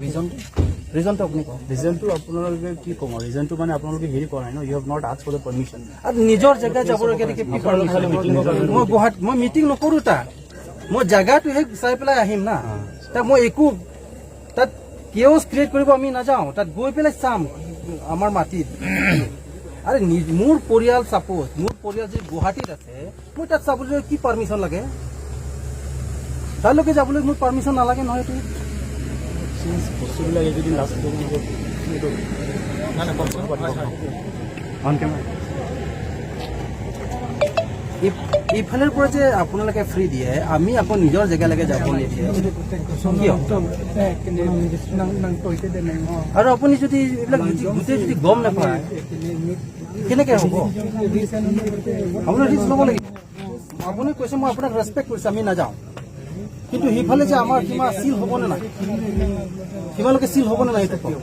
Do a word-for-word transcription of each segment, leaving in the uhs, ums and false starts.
ৰিজন ৰিজনটো আপুনি কওক। ৰিজনটো আপোনালোকে কি ক'ম আৰু? ৰিজনটো মানে আপোনালোকে হেৰি কৰা নাই ন, you have not asked for the permission। আৰু নিজৰ জেগা যাবলৈ কেনেকে কি পাৰ্মিশ্যন? মই গুৱাহাটী, মই মিটিং নকৰোঁ তাত, মই জেগাটোহে চাই পেলাই আহিম না। তাত মই একো, তাত কেঅছ ক্ৰিয়েট কৰিব আমি নাযাওঁ, তাত গৈ পেলাই চাম আমাৰ মাটিত। আৰে নিজ-, মোৰ পৰিয়াল, ছাপ'জ মোৰ পৰিয়াল যদি গুৱাহাটীত আছে, মই তাত চাবলৈ কি পাৰ্মিশ্যন লাগে? তালৈকে যাবলৈ মোৰ পাৰ্মিশ্যন নালাগে নহয় এইটো। চিন্স বস্তুবিলাক এইকেইদিন লাষ্ট অন কেমেৰা। এই-, এইফালৰ পৰা যে আপোনালোকে ফ্ৰী দিয়ে, আমি আকৌ নিজৰ জেগালৈকে যাব নিদিয়ে। কিয়? আৰু আপুনি যদি এইবিলাক যদি গোটেই যদি গম নাপায়, কেনেকে হ'ব? আপুনি ৰিস্ক ল'ব লাগিব। আপুনি কৈছে, মই আপোনাক ৰেচপেক্ট কৰিছোঁ, আমি নাযাওঁ। কিন্তু সিফালে যে আমাৰ সীমা চিল হ'ব নে নাই, সীমালৈকে চিল হ'ব নে নাই, এইটো কওক।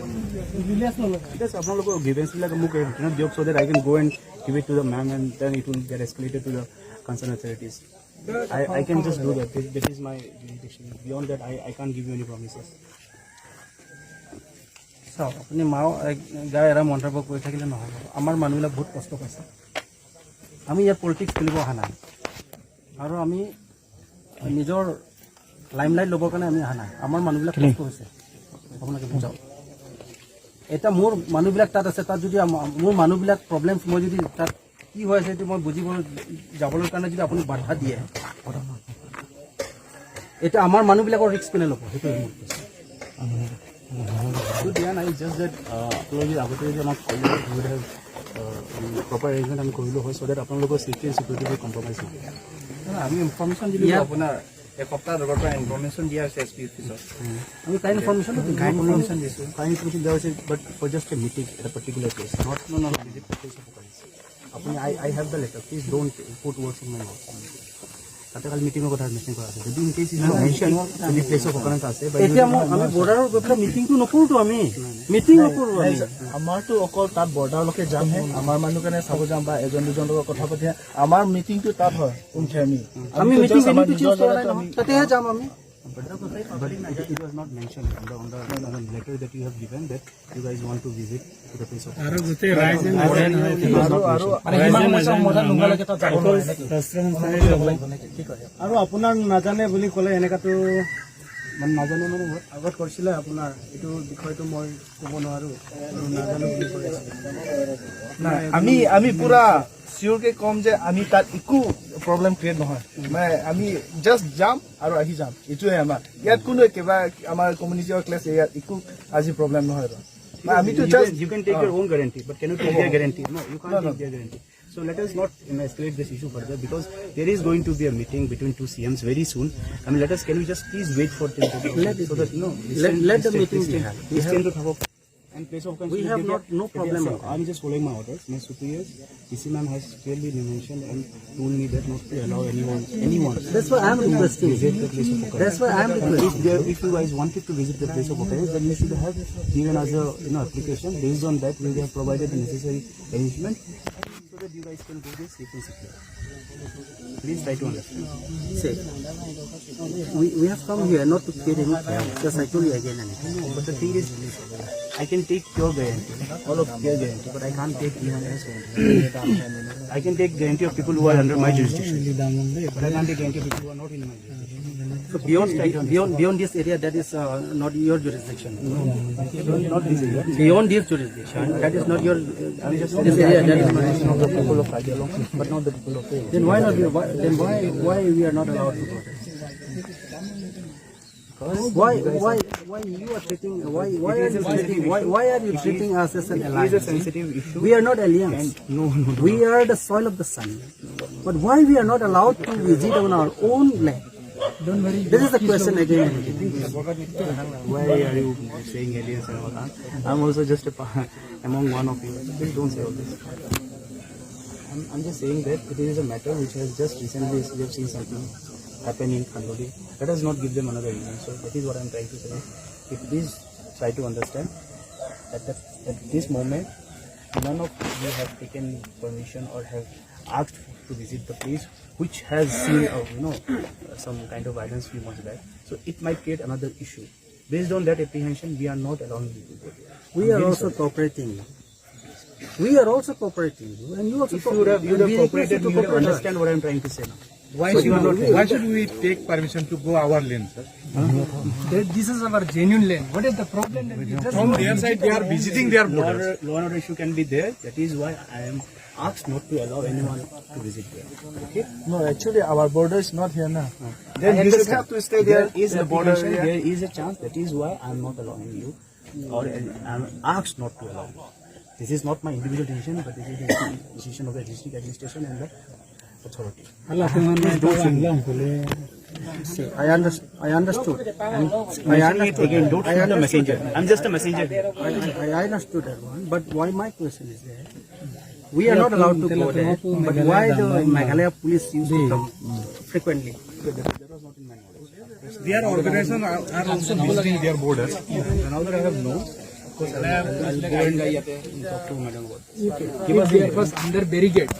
ঠিক আছে, আপোনালোকৰ গ্ৰিভেন্সবিলাক মোক ৰিটাৰ্ণত দিয়ক, so that I can go and give it to the ma'am and then it will get escalated to the concerned authorities. I, I can just do that. That, that is my jurisdiction. Beyond that, I, I can't give you any promises. চাওক, আপুনি মাও এক গাই এৰা মন্তব্য কৰি থাকিলে নহ'ব। আমাৰ মানুহবিলাক বহুত কষ্ট পাইছে। আমি ইয়াত পলিটিক্স খেলিব অহা নাই আৰু আমি নিজৰ লাইমলাইট ল'বৰ কাৰণে আমি অহা নাই। আমাৰ মানুহবিলাক কষ্ট হৈছে, আপোনালোকে বুজাওক। এতিয়া মোৰ মানুহবিলাক তাত আছে, তাত যদি আম-, মোৰ মানুহবিলাক প্ৰব্লেমছ, মই যদি তাত কি হৈ আছে এইটো মই বুজিব যাবলৈ কাৰণে যদি আপুনি বাধা দিয়ে, এতিয়া আমাৰ মানুহবিলাকৰ ৰিস্ক কোনে ল'ব? সেইটো মোৰ প্ৰশ্ন। এইটো দিয়া নাই, জাষ্ট ডেট আপোনালোকে আগতে যদি আমাক ক'লে, we would have proper arrangement আমি কৰিলোঁ হয়, চ' ডেট আপোনালোকৰ ছেফটি এণ্ড ছিকিউৰিটি কম্প্ৰমাইজ নহয়। নহয়, আমি ইনফৰমেশ্যন দিলোঁ ইয়াত আপোনাৰ এসপ্তাহ আগৰ পৰা ইনফৰমেশ্যন দিয়া হৈছে এছ পি অফিচত। আমি তাৰ ইনফৰমেশ্যনটো দিম। তাৰ ইনফৰমেশ্যন দিছোঁ। তাৰ ইনফৰমেশ্যন দিয়া হৈছে, but for just a meeting at a particular place, not, no, no, no, visit the place of occurrence. আপুনি, I, I have the letter, please don't put words in my mouth. তাতে খালি মিটিঙৰ কথা মেনশ্যন কৰা আছে। যদি ইন কেছ ইজ মেনশ্যন, যদি place of occurrence আছে, বা এতিয়া যদি মই, আমি বৰ্ডাৰত গৈ পেলাই মিটিংটো নকৰোঁতো আমি। মিটিং নাই, নকৰোঁ নাই, আমি। ছাৰ, আমাৰতো অকল তাত বৰ্ডাৰলৈকে যামহে। আমাৰ মানুহ কাৰণে চাব যাম বা এজন দুজন লগত কথা পাতি, আমাৰ মিটিংটো তাত হয়, উমথেৰমি। আমি আমিতো মিটিং just আমাৰ ভেন্যুটো নিজৰ চুজ কৰা নাই জেগাতে নহয়, আমি তাতেহে যাম আমি। But, but it, it was not mentioned on the, on the, on the letter that you have given that you guys want to visit to the place of আৰু গোটেই ৰাইজে নাজানে নহয়। আৰু, আৰু মানে সিমান সমস্যা সমাধান নোহোৱালৈকে তাত যাব নোৱাৰে নেকি? আৰু আপোনাৰ নাজানে বুলি ক'লে এনেকাতো মানে নাজানে মানে আগত কৰিছিলে আপোনাৰ এইটো বিষয়টো মই ক'ব নোৱাৰো আৰু নাজানো বুলি কৈ আছে। নাই, আমি, আমি পুৰা চিয়ৰকে ক'ম যে আমি তাত একো প্ৰব্লেম ক্ৰিয়েট নহয়। মানে আমি জাষ্ট যাম আৰু আহি যাম, এইটোৱে আমাৰ। ইয়াত কোনো কিবা আমাৰ কমিউনিটি ক্লেছ ইয়াত একো আজি প্ৰব্লেম নহয়। বা আমিতো You just can, you can take your own guarantee, but can you take their guarantee? No, you can't take their guarantee. So let us not, you know, escalate this issue further because there is going to be a meeting between two C Ms very soon. I mean, let us, can we just please wait for till so that, you know, let, let the meeting be held. This time to have a and place of We have not, no problem on that. I'm just following my orders. My superiors, D C ma'am has clearly mentioned and told me that not to allow anyone, anyone That's why I'm requesting. Visit the place of occurrence. That's why I'm requesting. If there, if you guys wanted to visit the place of occurrence, then you should have given us a, you know, application. Based on that, we have provided the necessary arrangement so that you guys can go there safe and secure. Please try to understand. See, we, we have come here not to create any chaos. Just I told you again and again. But the thing is, I can take your guarantee, all of your guarantee, but I can't take anyone else's guarantee. I can take guarantee of people who are under my jurisdiction, but I can't take guarantee of people who are not in my jurisdiction. So beyond, beyond, beyond this area, that is, uh, not your jurisdiction. Not this area. Beyond this jurisdiction, that is not your, uh, this area, that is not of the people of Karbi Anglong, but not the people of Then why not, why, then why, why we are not allowed to protest? Why, why, why you are treating, why, why are you treating, why, why are you treating us as an alliance? It is a sensitive issue. We are not alliance. And no, no, no. We are the soil of the sun. But why we are not allowed to visit on our own land? This is the question again and again. Why are you saying alliance and all that? I'm also just a pa-, among one of you. Please don't say all this. I'm, I'm just saying that it is a matter which has just recently, we have seen something happen in Khanduli. Let us not give them another reason. So that is what I'm trying to say. If please try to understand that the, at this moment, none of you have taken permission or have asked to visit the place which has seen, uh, you know, some kind of violence few months back. So it might create another issue. Based on that apprehension, we are not allowing you to go there. We are also cooperating. We are also cooperating, and you also. If you would have, you would have cooperated, you would have understand what I'm trying to say now. Why should, why should we take permission to go our lane, sir? That this is our genuine lane. What is the problem that we just. From their side, they are visiting their borders. Law and order, law and order issue can be there. That is why I am asked not to allow anyone to visit there. Okay? No, actually, our border is not here, na. Then you should have to stay there. There is a border. There is a chance. That is why I am not allowing you, or I am asked not to allow you. This is not my individual decision, but this is the decision of the district administration and the authority. Hala, teman, please don't shoot me. I underst-, I understood. And I understood. Again, don't shoot the messenger. I'm just a messenger. I, I, I understood that one. But why my question is that we are not allowed to go there. But why the Meghalaya police used to come frequently? Their organization are, are also visiting their borders. Now that I have known, of course, I'll, I'll go and talk to madam about this. Okay. If they are first under barricade,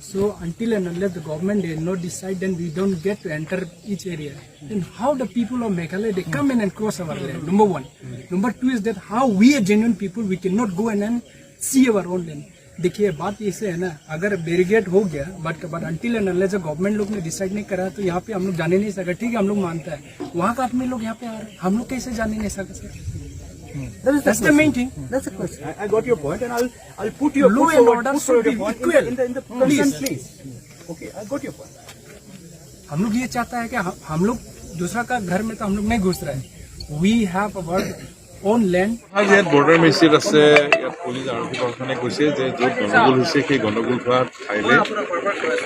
so until and unless the government did not decide, then we don't get to enter each area. Then how the people of Meghalaya, they come in and cross our land? Number one. Number two is that how we, a genuine people, we cannot go in and see our own land. देखिए, बात ऐसे है ना, अगर बैरिकेड हो गया, but but until and unless government लोग ने डिसाइड नहीं करा, तो यहाँ पे हम लोग जाने नहीं सकते। ठीक है, हम लोग मानता है, वहाँ का आदमी लोग यहाँ पे आ रहे हैं, हम लोग कैसे जाने नहीं सकते? That's the main thing. That's the question. I, I got your point, and I'll, I'll put your, law and order should be equal. In the, in the concern, please. Okay, I got your point. हम लोग ये चाहता है कि हम, हम लोग दूसरा का घर में तो हम लोग नहीं घुस रहे हैं। We have our own land. আৰু ইয়াত বৰ্ডাৰ মেজিষ্ট্ৰেট আছে, ইয়াত পুলিচ আৰক্ষী প্ৰশাসনে কৈছে যে য'ত গণ্ডগোল হৈছে, সেই গণ্ডগোল হোৱা ঠাইলৈ,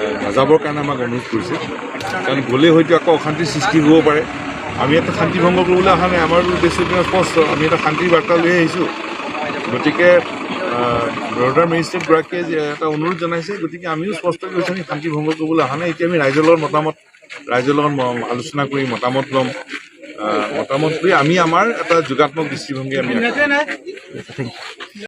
এ, নাযাবৰ কাৰণে আমাক অনুৰোধ কৰিছে। কাৰণ গ'লে হয়তো আকৌ অশান্তিৰ সৃষ্টি হ'ব পাৰে। আমি ইয়াত শান্তি ভংগ কৰিবলৈ অহা নাই, আমাৰ উদ্দেশ্য স্পষ্ট, আমি এটা শান্তিৰ বাৰ্তা লৈ আহিছোঁ। গতিকে, আহ, বৰ্ডাৰ মেজিষ্ট্ৰেট গৰাকীয়ে যে এটা অনুৰোধ জনাইছে, গতিকে আমিও স্পষ্ট কৰিছোঁ, আমি শান্তি ভংগ কৰিবলৈ অহা নাই। এতিয়া আমি ৰাইজৰ লগত মতামত, ৰাইজৰ লগত ম-, আলোচনা কৰি মতামত ল'ম। আহ, মতামত লৈ আমি আমাৰ এটা যোগাত্মক দৃষ্টিভংগী আমি ৰাখিম।